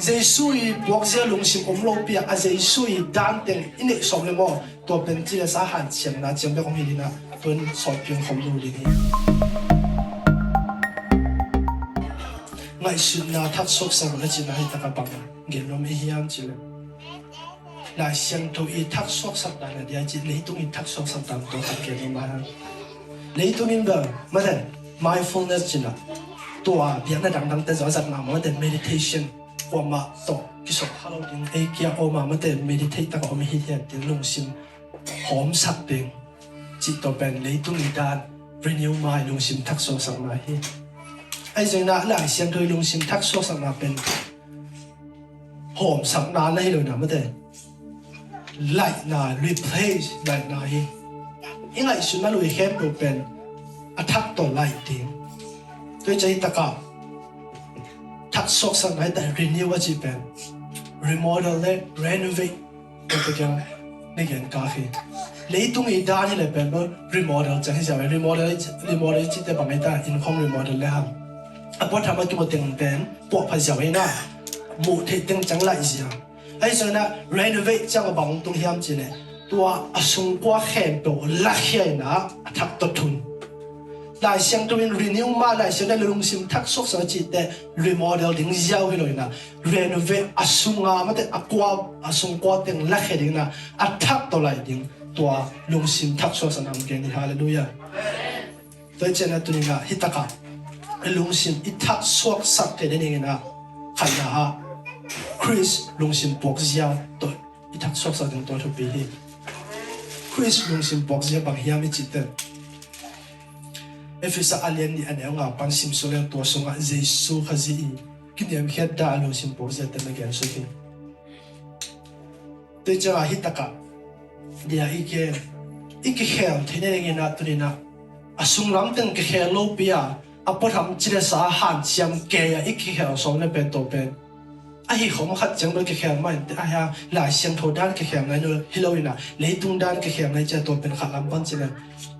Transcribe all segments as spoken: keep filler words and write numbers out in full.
Jesu i puakzia lungsim om lopi a, a Jesu i dan teng i neih sawm le maw, tua pen ci le sa hanciamna ciang bek om hi ding a, tuan sawt piang khawm lo ding hi. Ngaihsutna thaksuaksak na cihna hi taka bang gen nuam i hiam ci le, Lai Siangtho i thaksuaksak dan a dia ci, leitung i thaksuaksak dan tua khat gen nuam a hang. Leitung in bel mate, mindfulness cihna, tua biakna dangdangte zong a zat mahmah mate, meditation, kuamah tawh kisawh kha lo ding, ei kia om a mate, meditate taka om hi hian ding, lungsim hawmsak ding cih tua pen leitung i dan, renew mind, lungsim thaksuaksakna hi. Ahi zongin ah Lai Siangtho i lungsim thaksuaksakna pen hawmsakna na hi lo na mate, laihna, replace laihna hi. I ngaihsutna lui khempeuh pen a thak tawh laih ding. Tua hi ciang hi taka thaksuaksakna hi ta, renew a cih pen remodel le renovate tua kiang na gen kak hi. Leitung i dan hi le pen bel remodel ciang hi ziau hi. Remodel, remodel cihte bang hi ta, inn khawng remodel le hang a puatham a kimu teng pen puahpha ziau hi na, muh theih teng ciang laih ziau. Ahi zongin ah renovate ciang a bang tung hiam ci le, tua a sungkua khempeuh lakhia in ah a thak tawh thun. Lai Siangtho in renew ma, Lai Siangtho in lungsim thaksuaksak a cihte remodel ding ziau hi lo in ah, renovate, a sunga mate, a kua, a sungkua teng lakhia ding in ah a thak tawh laih ding, tua lungsim thaksuaksakna om gen hi. Halleluiah. Tua hi ciang a tuni in ah hi taka i lungsim i thaksuaksak theih ding in ah, khatna ah Khrist lungsim puakzia tawh i thaksuaksak ding tua thupi hi. Khrist lungsim puakzia bang hiam i cih teh, Efesa a lian nih a neu nga pan simsuak leng tua sungah Jesu Khazih i kiniamkhiat dan a lungsim puakzia teh na gen suk hi. Tua hi ciang a hi taka dia i gen, i kikhel theih nading in ah tuni in ah a sunglam teng kikhel lopi a, a puatham ci le sa hanciam kei a i kikhel sawm le pen tua pen ahi khawm khat ciang bel kikhel mah in teh, ahi a Lai Siangtho dan kikhel ngai lo hi lo in ah, leitung dan kikhel ngai ciang tua pen khat lam pan ci le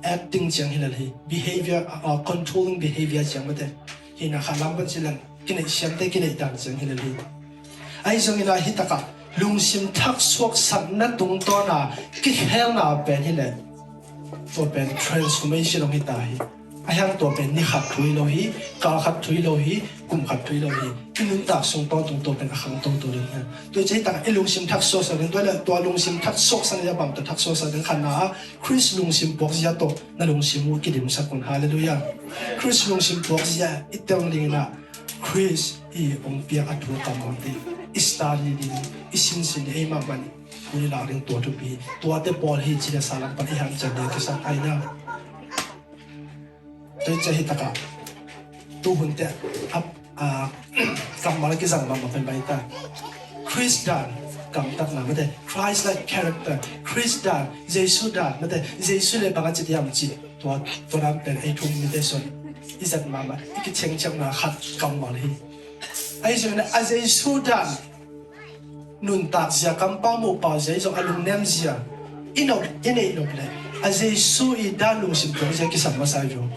acting ciang hi lel hi. Behavior, uh, controlling behavior ciang mate hi in ah, khat lam pan ci le kineih siamte kineih dan ciang hi lel hi. Ahi zongin ah hi taka lungsim thaksuaksakna tungtawn a kikhelna pen hi le, tua pen transformation hong hi ta hi. A hiang tua pen ni khat thu hi lo hi, kal khat thu hi lo hi, kum khat thu hi lo hi. I nuntak sung tawntung tua pen a khang toto ding hi. Tua hi ciang hi taka i lungsim thaksuaksak ding, tua le tua lungsim thaksuaksak ding a bang tawh thaksuaksak ding, khatna ah Khrist lungsim puakzia tawh na lungsim uh kidimsak un. Halleluiah. Khrist lungsim puakzia i tel ding in ah Khrist i hong piak a thu kammalte i study ding, i sinsin ding, ei mahmah in thu i lak ding tua thupi. Tuate pawl hi ci le sa lam pan i hanciam ding kisam ahi na. Tua hi ciang hi taka tuhun teh a, a, kammal a kizang mahmah pen bang hi ta, Khrist dan gamtatna mate, Christ-like character, Khrist dan, Jesu dan mate, Jesu le bang a ci diam ci, tua, tua dan pen ei thu-um mite suan i zat mahmah i kichengchekna khat kammal hi. Ahi zongin ah a Jesu dan nuntak zia, kampau muh pau zia, i zong a lungnem zia i nop, i neih nop le a Jesu i dan lungsim puakzia kisam masa hi lo.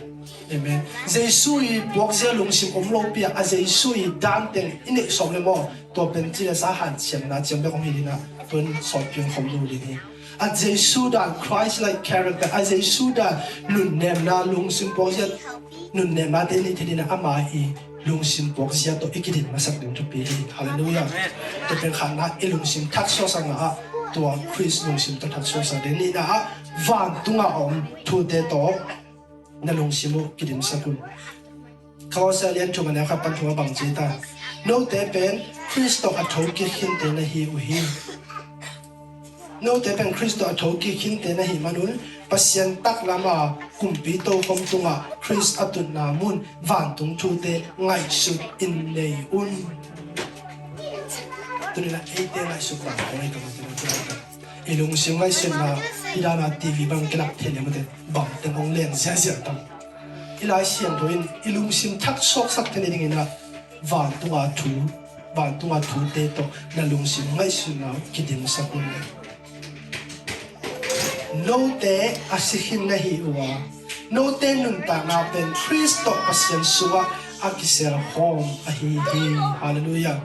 Amen. Jesu i puakzia lungsim om lopi a, a Jesu i dan teng i neih sawm le maw, tua pen ci le sa hanciamna ciang bek om hi ding a, tuan sawt piang khawm lo ding hi. A Jesu dan, Christ-like character, a Jesu dan nunnemna, lungsim puakzia nunnemnate i neih theih ding a, ama i lungsim puakzia tawh i kidin masak ding thupi hi. Halleluiah. Tua pen khatna, i lungsim thaksuaksakna ah tua Khrist lungsim tawh thaksuaksak ding. Nihna ah vantung a om thute tawh na lungsim uh kidimsak un. Kolose a lian thum a neu khat pan thum a bang ci ta, note pen Khrist tawh a thokik khinte na hi uh hi. Note pen Khrist tawh a thokik khinte na hih manun Pasian taklam a kumpi tokhom tungah Khrist a tutna mun vantung thute ngaihsut in nei un. Tuni-in ah eite ngaihsut bang hong ei ka mate na, i lungsim ngaihsutna i dan a TV bang kilak thei le mate, bang teng hong leng ziahziah tam. I Lai Siangtho in i lungsim thaksuaksak theih nadingin ah vantung a thu, vantung a thute tawh na lungsim ngaihsutna uh kidimsak un. Note a si khin na hi uh a, note nuntakna pen Khrist tawh Pasian sungah a kisel khawm ahi hi. Halleluiah.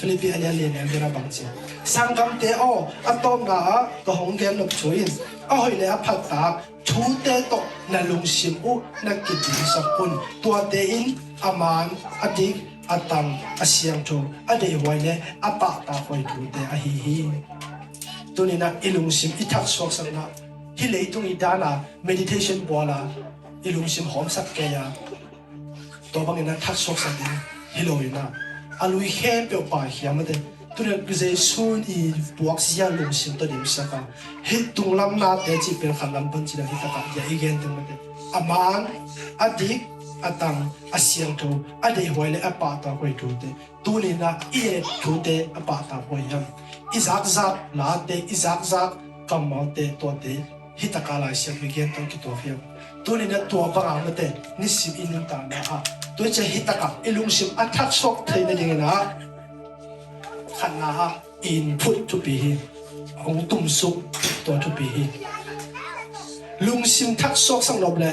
Philippi a lian lian a gen a bang ci. Sanggamte aw, a tawpna ah ka hong gen nop thu in, a hoih le a phattak thute tawh na lungsim uh na kidimsak un. Tuate in a man, a dik, a tang, a siangtho, a deihhuai le a pahtakhuai thute ahi hi. Tuninah i lungsim i thaksuaksakna, hih leitung i dana meditation buala i lungsim hawmsak kei a, tua bangin a thaksuaksak ding hi lo inah, a lui khempeuh paikhiam mate. Tuninah Jesu i puakzia lungsim tawh dimsak a, hih tunglam nate cih pen khatlam pan cina hih takah dia i gen teng mate. A man, a dik, a tang, a siangtho, a deihhuai le a pahtakhuai thute. Tuninah i et thute a pahtakhuai hiam? I zakzak late, i zakzak kammalte, tuate hih taka Lai Siangtho i gen tawh kituak hiam? Tuninah tua banga mate nisim i nuntakna ah, tua i cia hih takah i lungsim a thaksuak thei nadinginah khatna ah i input thupi hi. Hong tumsuk tua thupi hi. Lungsim thaksuaksak nop le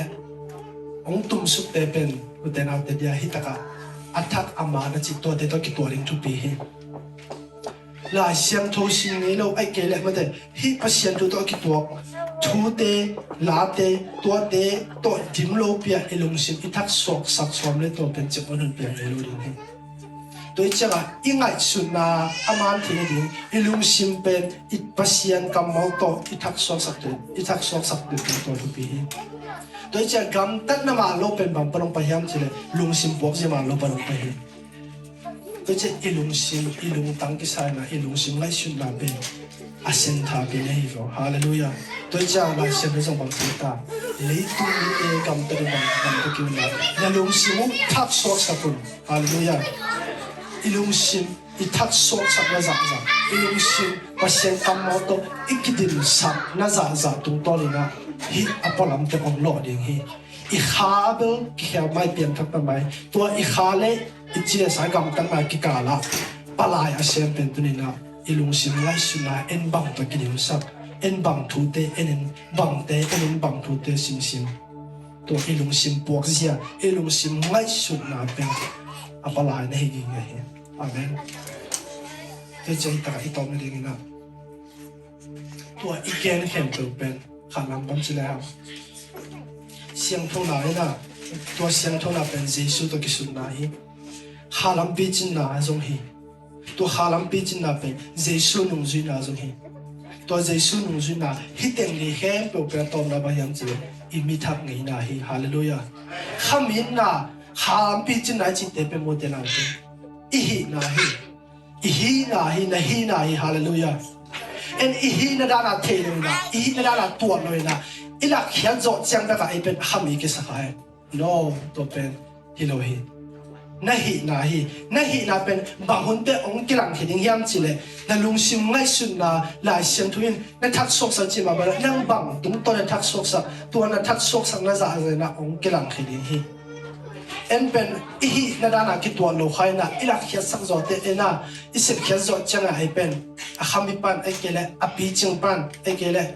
hong tumsukte pen ute naute dia hih takah a thak a man a cih tuate tawh kituak ding thupi hi. Lai Siangtho sim ngei lo, ahih kei leh mate hih Pasian thu tawh a kituak thute, late, tuate tawh dim lopi-a i lungsim i thaksuaksak sawm le tua pen cik on hun piang ngei lo ding hi. Tua i ciangah i ngaihsutna a man thei nading i lungsim pen i Pasian kammal tawh i thaksuaksak tu, i thaksuaksak tu tua thupi hi. Tua i ciangah gamtatna man lo pen bang pan hong pai hiam cih leh lungsim puakzia man lo pan hong pai hi. Tua i ciangah i lungsim, i lungtang kisai na, i lungsim ngaihsutna pen a centre pen ahi ve. Halleluiah. Tua i ciangah Lai Siangtho zong bang ci ta, leitung mite gamtat uh bang, gamtat kei un la, na lungsim uh thaksuaksak un. Halleluiah. I lungsim i thaksuaksak na zahzah, i lungsim Pasian kammal tawh i kidimsak na zahzah tungtawn inah hih a pualamte hong lawh ding hi. I kha bel kikhel mai, piangthak ta mai. Tua i kha le i cilesa gamtatna kikalah palai a sem pen tuninah i lungsim ngaihsutna en bang tawh kidimsak, en bang thute en in, bangte en in, bang thute simsim. Tua i lungsim puakzia, i lungsim ngaihsutna pen a palai na hi gige hi. Amen. Tua i ciang i takah i tawm nadinginah tua i gen khempeuh pen khatlam pan ci le hang siangthona inah, tua siangthona pen Jesu tawh kisunna hi. Khalam picinna zong hi. Tua khalam picinna pen Jesu nungzuina zong hi. Tua Jesu nungzuina hih teng li khempeuh pen a tawpna bang hiam cih leh i mithak ngeina hi. Halleluiah. Khaminna, khalam picinna i cihte pen mawte nangte i hihna hi. I hihna hi, na hihna hi. Halleluiah. En i hihna dana thei lo inah, i hihna dana tuat lo inah i lakkhiat zawh ciang takah ei pen a khami kisa kha e. No, tua pen hi lo hi. Na hihna hi. Na hihna pen bang hunte hong kilangkhia ding hiam cih leh na lungsim ngaihsutna Lai Siangtho in na thaksuaksak cih mah bang nang bang tungtawn na thaksuaksak, tua na thaksuaksak na zahzah inah hong kilangkhia ding hi. En pen i hihna dana kituat lo kha inah i lakkhiatsak zawhte inah i sepkhiat zawh ciangah ei pen a khami pan, ahih kei leh a picing pan, ahih kei leh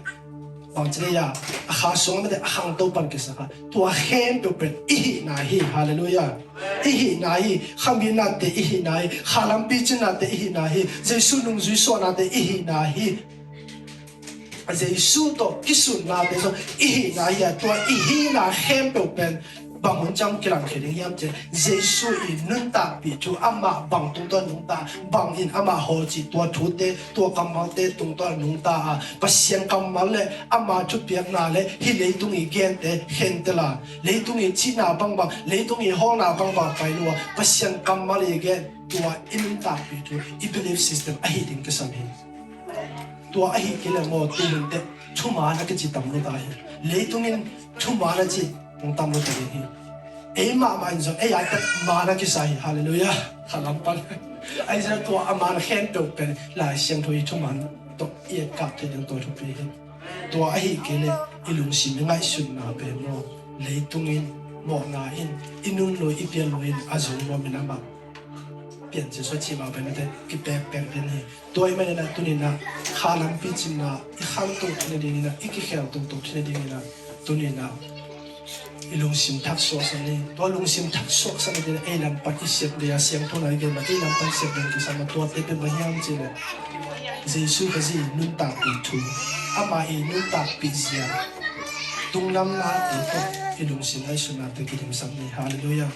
bang ci le a, a kha sung a mate a khangto pan kisa kha. Tua khempeuh pen i hihna hi. Halleluiah. I hihna hi. Khaminnate i hihna hi. Khalam picinnate i hihna hi. Jesu nungzui suahnate i hihna hi. Jesu tawh kisunnate zong i hihna hi a, tua i hihna khempeuh pen bang hun ciang kilangkhia ding hiam cih leh Jesu i nuntakpih thu, amah bang tungtawn nungta, bangin amah hawlcih tua thute, tua kammalte tungtawn nungta a, Pasian kammal le ama thupiakna le hih leitung i gente khentel a, leitung i cihna bangbang, leitung i hawlna bangbang pai lo a, Pasian kammal i gen, tua i nuntakpih thu, i belief system ahi ding kisam hi. Tua ahih kei leh maw, tu hun teh thuman a kici tam lo ta hi. Leitung in thuman a ci hong tam lo ta ding hi. Ei mahmah in zong ei a teh man a kisa hi. Halleluiah. Khalam pan. Ahi zongin tua a man khempeuh pen Lai Siangtho i thuman tawh i etkap thei ding tua thupi hi. Tua ahih kei leh i lungsim i ngaihsutna pen maw, leitung in, mawhna in, i nun lo, i pian lo in a zong nuam in amah piancil suah cih mah pen mate kipekpek den hi. Tua ahih manin ah tuni-in ah khalam picinna i khantoh theih nadingin ah, i kikhel toktok theih nadingin ah tuni-in ah I lungsim thak suaksak ni. Tua lungsim thak suaksak ni, ei lam pan i sep le a siangtho na i gen ma, ei lam pan sep ding kisam a, tua te pen bang hiam cih leh Jesu Khazih nuntakpih thu, ama i nuntakpih zia, tunglam na te tawh i lungsim ngaihsutna te kidimsak ni. Halleluiah.